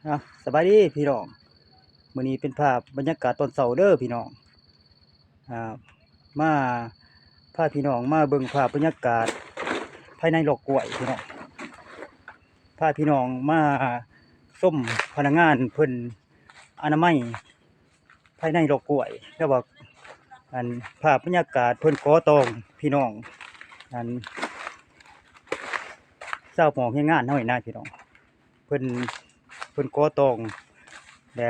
ອ່ະ ສະບາຍດີພີ່ນ້ອງ, ມື້ນີ້ເປັນພາບບັນຍາກາດຕອນເຊົ້າເດີພີ່ນ້ອງ. ອ່າ ມາພາພີ່ນ້ອງມາເບິ່ງພາບບັນຍາກາດພາຍໃນລອກກ້ວຍພີ່ນ້ອງ, ພາພີ່ນ້ອງມາຊົມພະນັກງານເພິ່ນອະນາໄມ ພາຍໃນລອກກ້ວຍ ແລ້ວວ່າ ອັນ ພາບບັນຍາກາດເພິ່ນກໍ່ຕອງພີ່ນ້ອງ ອັນ ຊາວໝອກແຮງງານເຮົານີ້ນະພີ່ນ້ອງ, ເພິ່ນ ເພິ່ນກໍ່ຕອງ ແລະ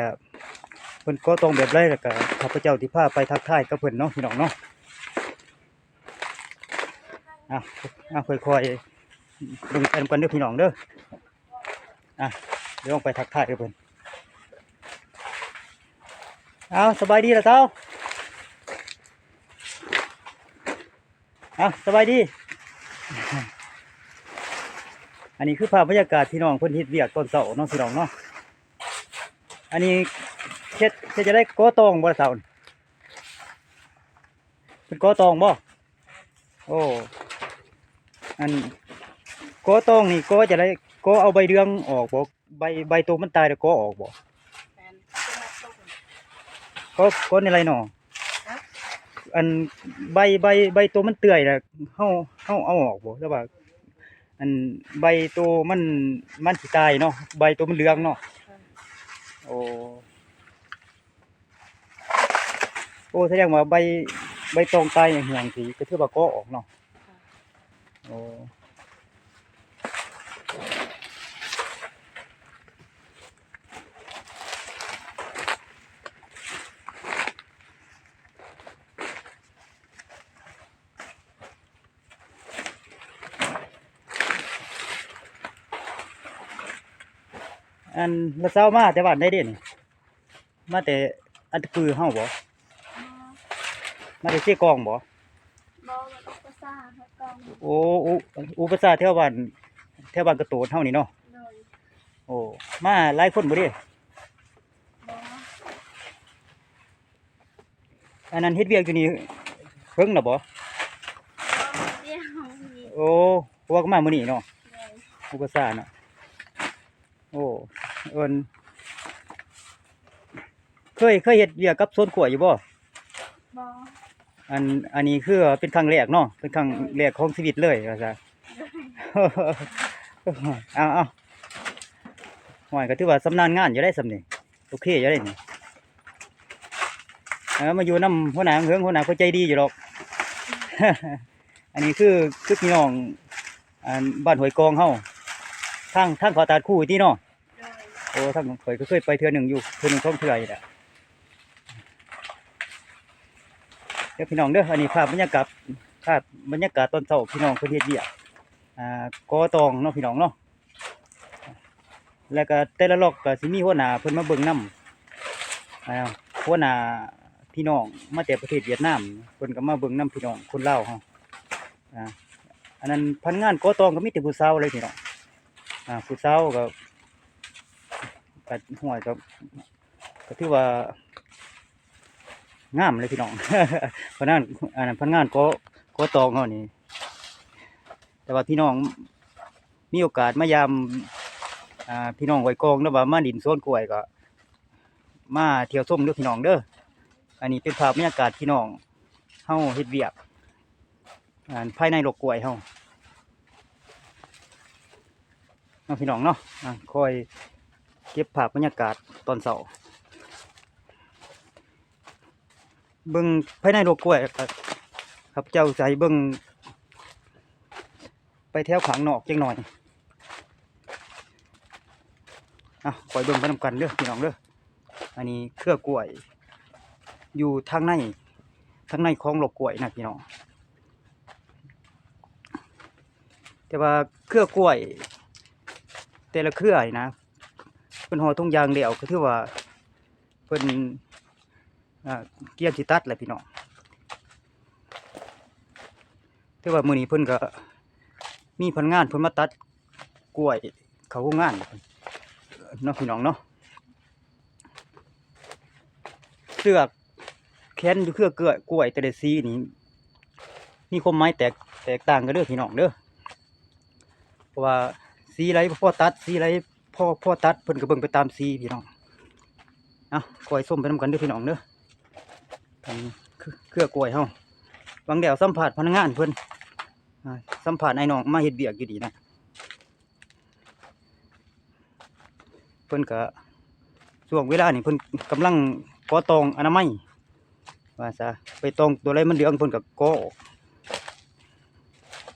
ເພິ່ນກໍ່ຕອງແບບໃດ ແລ້ວກະຂ້າພະເຈົ້າຊິພາໄປທັກທາຍກັບເພິ່ນເນາະພີ່ນ້ອງເນາະ. ອ່ະ ອ່ະ ຄ່ອຍໆເບິ່ງໄປນຳກັນເດີພີ່ນ້ອງເດີ. ອ່ະ ດຽວລອງໄປທັກທາຍກັບເພິ່ນ. ອ້າວ ສະບາຍດີລະເຖົ້າ. ອ້າວ ສະບາຍດີ. ອັນນີ້ຄືພາບບັນຍາກາດພີ່ນ້ອງເພິ່ນເຮັດວຽກຕອນເຊົ້າເນາະ ພີ່ນ້ອງເນາະ. ອັນນີ້ເຮັດ ເຮັດຈັ່ງໃດ ກໍ່ຕອງບໍ່ລະເຖົ້າ? ເພິ່ນກໍ່ຕອງບໍ່? ໂອ້ ອັນ ກໍ່ຕອງນີ້ ກໍ່ຈັ່ງໃດ? ກໍ່ເອົາໃບເຫຼືອງອອກບໍ່? ໃບ ໃບໂຕມັນຕາຍແລ້ວກໍອອກບໍ່? ແມ່ນ ກໍ ກໍແນວໃດນໍ? ຮະ? ອັນ ໃບ ໃບ ໃບໂຕມັນເປື່ອຍນະ ເຮົາ ເຮົາເອົາອອກບໍ່ ຫຼືວ່າ ອັນ ໃບໂຕມັນ ມັນຊິຕາຍເນາະ ໃບໂຕມັນເຫຼືອງເນາະ? ເອີ ໂອ້ ໂອ້ ສະແດງວ່າໃບ ໃບຕອງຕາຍຫຍັງຊີ້ ກໍຖືວ່າກໍອອກເນາະ? ໂອ້ ອັນ ລະເຊົ້າມາແຕ່ບ້ານໃດເດນີ້? ມາແຕ່ອັດຕະປືເຮົາບໍ່? ມາແຕ່ເຊກອງບໍ່? ບໍ່ ວັດອຸປະຊາ ວັດກອງ. ໂອ້ ອຸ ອຸປະຊາແຖວບ້ານ ແຖວບ້ານກະໂຕດເຮົານີ້ເນາະ? ໂດຍ. ໂອ້ ມາຫຼາຍຄົນບໍ່ເດ? ບໍ່. ອັນນັ້ນເຮັດວຽກຢູ່ນີ້ເຖິງແລ້ວບໍ່? ບໍ່ ມື້ດຽວນີ້. ໂອ້ ເພາະວ່າກໍມາມື້ນີ້ເນາະ? ໂດຍ. ອຸປະຊາເນາະ? ໂອ້ ເອີ້ນ ເຄີຍ ເຄີຍເຮັດວຽກກັບສວນກ້ວຍຢູ່ບໍ່? ບໍ່. ອັນ ອັນນີ້ຄືເປັນຄັ້ງແລກເນາະ ເປັນຄັ້ງແລກຂອງຊີວິດເລີຍວ່າຊະ. ເອົາ ເອົາ ຫ້ວຍ ກໍຖືວ່າຊຳນານງານຢູ່ໄດ໋ສ່ຳນີ້ ໂອເຄຢູ່ໄດ໋ນີ້. ເອີ ມາຢູ່ນຳຫົວໜ້າເຫິງ ຫົວໜ້າເພິ່ນໃຈດີຢູ່ດອກ. ອັນນີ້ຄື ຄືພີ່ນ້ອງ ອັນ ບ້ານຫ້ວຍກອງເຮົາ ທາງ ທາງເຂົ້າຕາດຄູຕິເນາະ? ໂດຍ. ໂອ້ ທາງຂ້ອຍກໍເຄີຍໄປເທື່ອໜຶ່ງຢູ່ ເທື່ອໜຶ່ງສອງເທື່ອນີ້ແຫຼະ. ເດີພີ່ນ້ອງເດີ ອັນນີ້ພາບບັນຍາກາດ ພາບບັນຍາກາດຕອນເຊົ້າ ພີ່ນ້ອງເພິ່ນເຮັດວຽກ ອ່າ ກໍ່ຕອງເນາະ ພີ່ນ້ອງເນາະ. ແລ້ວກໍແຕ່ລະລັອກກໍຊິມີຫົວໜ້າເພິ່ນມາເບິ່ງນຳ ອ່າ ຫົວໜ້າພີ່ນ້ອງມາແຕ່ປະເທດຫວຽດນາມ ເພິ່ນກໍມາເບິ່ງນຳພີ່ນ້ອງຄົນລາວເຮົາ. ອ່າ ອັນນັ້ນພະນັກງານກໍ່ຕອງກໍມີແຕ່ຜູ້ສາວເລີຍພີ່ນ້ອງ. ອ່າ ຜູ້ສາວກໍ ກໍ ຫ້ວຍ ກໍ ກໍຖືວ່າງາມເລີຍພີ່ນ້ອງ. ພະນັກງານ ອັນນັ້ນ ພະນັກງານກໍ່ ກໍ່ຕອງເຮົານີ້ ແຕ່ວ່າພີ່ນ້ອງມີໂອກາດມາຢາມ ອ່າ ພີ່ນ້ອງຫ້ວຍກອງ ຫຼືວ່າມາຫຼິ້ນສວນກ້ວຍ ກໍມາທ່ຽວຊົມເດີພີ່ນ້ອງເດີ. ອັນນີ້ເປັນພາບບັນຍາກາດພີ່ນ້ອງເຮົາເຮັດວຽກ ອັນ ພາຍໃນລອກກ້ວຍເຮົາເນາະ ພີ່ນ້ອງເນາະ. ອ່າ ຄ່ອຍເກັບພາບບັນຍາກາດຕອນເຊົ້າ ເບິ່ງພາຍໃນລອກກ້ວຍ ຂ້າພະເຈົ້າຈະໃຫ້ເບິ່ງໄປແຖວຂ້າງນອກຈັກໜ່ອຍ. ອ່ະ ຄ່ອຍເບິ່ງໄປນຳກັນເດີພີ່ນ້ອງເດີ. ອັນນີ້ເຄືອກ້ວຍຢູ່ທາງໃນ ທາງໃນຂອງລອກກ້ວຍນະພີ່ນ້ອງ. ແຕ່ວ່າເຄືອກ້ວຍແຕ່ລະເຄືອນີ້ນະ ເພິ່ນຫໍ່ຖົງຢາງແລ້ວ ກໍຖືວ່າເພິ່ນ ອ່າ ກຽມຊິຕັດແຫຼະພີ່ນ້ອງ. ແຕ່ວ່າມື້ນີ້ເພິ່ນກໍມີພະນັກງານເພິ່ນມາຕັດກ້ວຍເຂົ້າໂຮງງານເນາະ ພີ່ນ້ອງເນາະ. ເຊືອກແຂນຢູ່ເຄືອກ້ວຍ ກ້ວຍແຕ່ລະສີນີ້ ມີຄວາມໝາຍແຕກ ແຕກຕ່າງກັນເດີພີ່ນ້ອງເດີ. ເພາະວ່າສີໃດບໍ່ພໍຕັດ ສີໃດ ພໍ ພໍຕັດ ເພິ່ນກໍເບິ່ງໄປຕາມສີພີ່ນ້ອງ. ເອົາ ຄອຍຊົມໄປນຳກັນເດີພີ່ນ້ອງເດີ. ອັນ ເຄືອ ເຄືອກ້ວຍເຮົາ ຫວ່າງແລ້ວສຳພາດພະນັກງານເພິ່ນ ອ່າ ສຳພາດອ້າຍນ້ອງມາເຮັດວຽກຢູ່ນີ້ນະ. ເພິ່ນກະ ຊ່ວງເວລານີ້ເພິ່ນກຳລັງກໍ່ຕອງອະນາໄມວ່າຊະ ໄປຕອງຕົວໃດມັນເຫຼືອງເພິ່ນກະກໍ່ອອກ.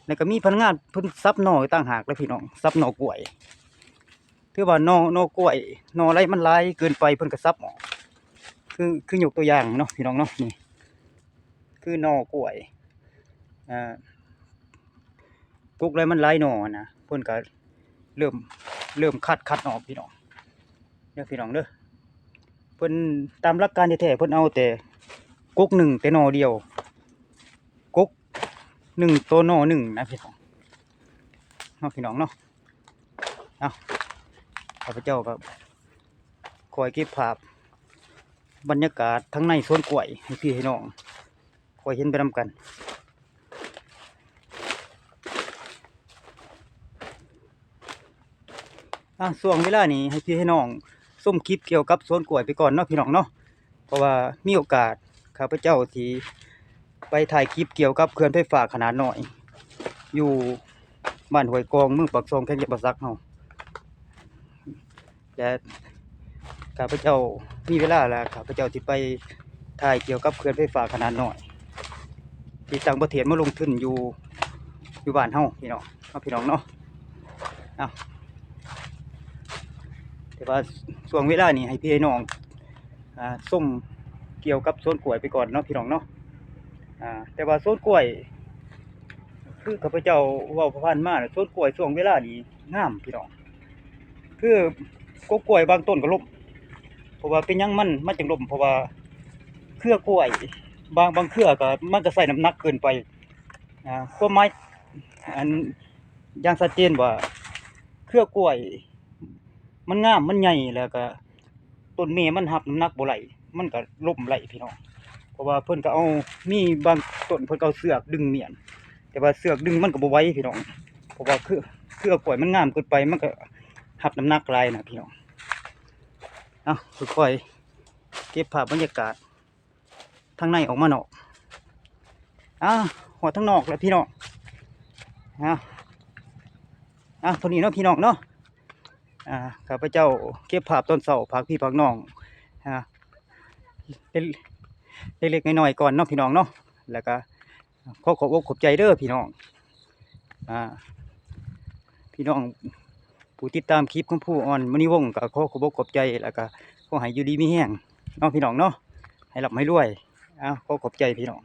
ແລ້ວກະມີພະນັກງານເພິ່ນສັບໜໍ່ຕ່າງຫາກເດ້ພີ່ນ້ອງ ສັບໜໍ່ກ້ວຍ. ຖືວ່າໜໍ່ ໜໍ່ກ້ວຍ ໜໍ່ໃດມັນຫຼາຍເກີນໄປເພິ່ນກະສັບອອກ. ຄື ຄືຍົກຕົວຢ່າງເນາະພີ່ນ້ອງເນາະ ນີ້ ຄືໜໍ່ກ້ວຍ ອ່າ ກົກໃດມັນຫຼາຍໜໍ່ຫັ້ນນະ ເພິ່ນກະເລີ່ມ ເລີ່ມຄັດ ຄັດອອກພີ່ນ້ອງເດີ ພີ່ນ້ອງເດີ. ເພິ່ນຕາມຫຼັກການແທ້ໆ ເພິ່ນເອົາແຕ່ກົກໜຶ່ງແຕ່ໜໍ່ດຽວ ກົກໜຶ່ງໂຕໜໍ່ໜຶ່ງນະພີ່ນ້ອງເນາະ ພີ່ນ້ອງເນາະ. ເອົາ ຂ້າພະເຈົ້າກໍຄອຍເກັບພາບບັນຍາກາດທາງໃນສວນກ້ວຍໃຫ້ພີ່ໃຫ້ນ້ອງ ຄ່ອຍເຫັນໄປນຳກັນ. ອ່າ ຊ່ວງເວລານີ້ໃຫ້ພີ່ໃຫ້ນ້ອງຊົມຄລິບກ່ຽວກັບສວນກ້ວຍໄປກ່ອນເນາະ ພີ່ນ້ອງເນາະ ເພາະວ່າມີໂອກາດຂ້າພະເຈົ້າຊິໄປຖ່າຍຄລິບກ່ຽວກັບເຂື່ອນໄຟຟ້າຂະໜາດນ້ອຍ ຢູ່ບ້ານຫ້ວຍກອງ ເມືອງປາກຊ່ອງ ແຂວງຈຳປາສັກເຮົາ. ແລະ ຂ້າພະເຈົ້າມີເວລາແລ້ວ ຂ້າພະເຈົ້າຊິໄປຖ່າຍກ່ຽວກັບເຂື່ອນໄຟຟ້າຂະໜາດນ້ອຍ ທີ່ຕ່າງປະເທດມາລົງທຶນຢູ່ ຢູ່ບ້ານເຮົາພີ່ນ້ອງເນາະ ພີ່ນ້ອງເນາະ. ເອົາ ແຕ່ວ່າຊ່ວງເວລານີ້ໃຫ້ພີ່ໃຫ້ນ້ອງ ອ່າ ຊົມກ່ຽວກັບສວນກ້ວຍໄປກ່ອນເນາະ ພີ່ນ້ອງເນາະ. ອ່າ ແຕ່ວ່າສວນກ້ວຍ ຄືຂ້າພະເຈົ້າເວົ້າຜ່ານມາ ສວນກ້ວຍຊ່ວງເວລານີ້ງາມພີ່ນ້ອງ ຄືກົກກ້ວຍບາງຕົ້ນກໍລົ້ມ. ເພາະວ່າເປັນຫຍັງມັນ ມັນຈຶ່ງລົ້ມ ເພາະວ່າເຄືອກ້ວຍບາງ ບາງເຄືອກໍ ມັນກໍໃຊ້ນ້ຳໜັກເກີນໄປ. ອ່າ ຄວາມໝາຍ ອັນ ຢ່າງຊັດເຈນວ່າເຄືອກ້ວຍມັນງາມ ມັນໃຫຍ່ ແລ້ວກໍ ຕົ້ນແມ່ມັນຮັບນ້ຳໜັກບໍ່ໄຫຼ ມັນກໍລົ້ມໄຫຼພີ່ນ້ອງ. ເພາະວ່າເພິ່ນກໍເອົາ ມີບາງຕົ້ນເພິ່ນກໍເອົາເຊືອກດຶງມ້ຽນ ແຕ່ວ່າເຊືອກດຶງມັນກໍບໍ່ໄຫວພີ່ນ້ອງ ເພາະວ່າເຄືອ ເຄືອກ້ວຍມັນງາມເກີນໄປ ມັນກໍຮັບນ້ຳໜັກຫຼາຍນະພີ່ນ້ອງ. ເອົາ ຄ່ອຍໆເກັບພາບບັນຍາກາດ ທາງໃນອອກມານອກ. ອ່າ ຮອດທາງນອກແລ້ວພີ່ນ້ອງ. ອ່າ ອ່າ ເທົ່ານີ້ເນາະພີ່ນ້ອງເນາະ. ອ່າ ຂ້າພະເຈົ້າເກັບພາບຕອນເຊົ້າຝາກພີ່ຝາກນ້ອງ ອ່າ ເລັກໆນ້ອຍໆກ່ອນເນາະພີ່ນ້ອງເນາະ. ແລ້ວກະ ຂໍຂອບອົກຂອບໃຈເດີພີ່ນ້ອງ ອ່າ ພີ່ນ້ອງຜູ້ຕິດຕາມຄລິບຂອງຜູ້ອ່ອນມະນີວົງ ກໍຂໍຂອບອົກຂອບໃຈ ແລ້ວກະຂໍໃຫ້ຢູ່ດີມີແຮງເນາະພີ່ນ້ອງເນາະ ໃຫ້ລ່ຳໃຫ້ລວຍ. ເອົາ ຂໍຂອບໃຈພີ່ນ້ອງ.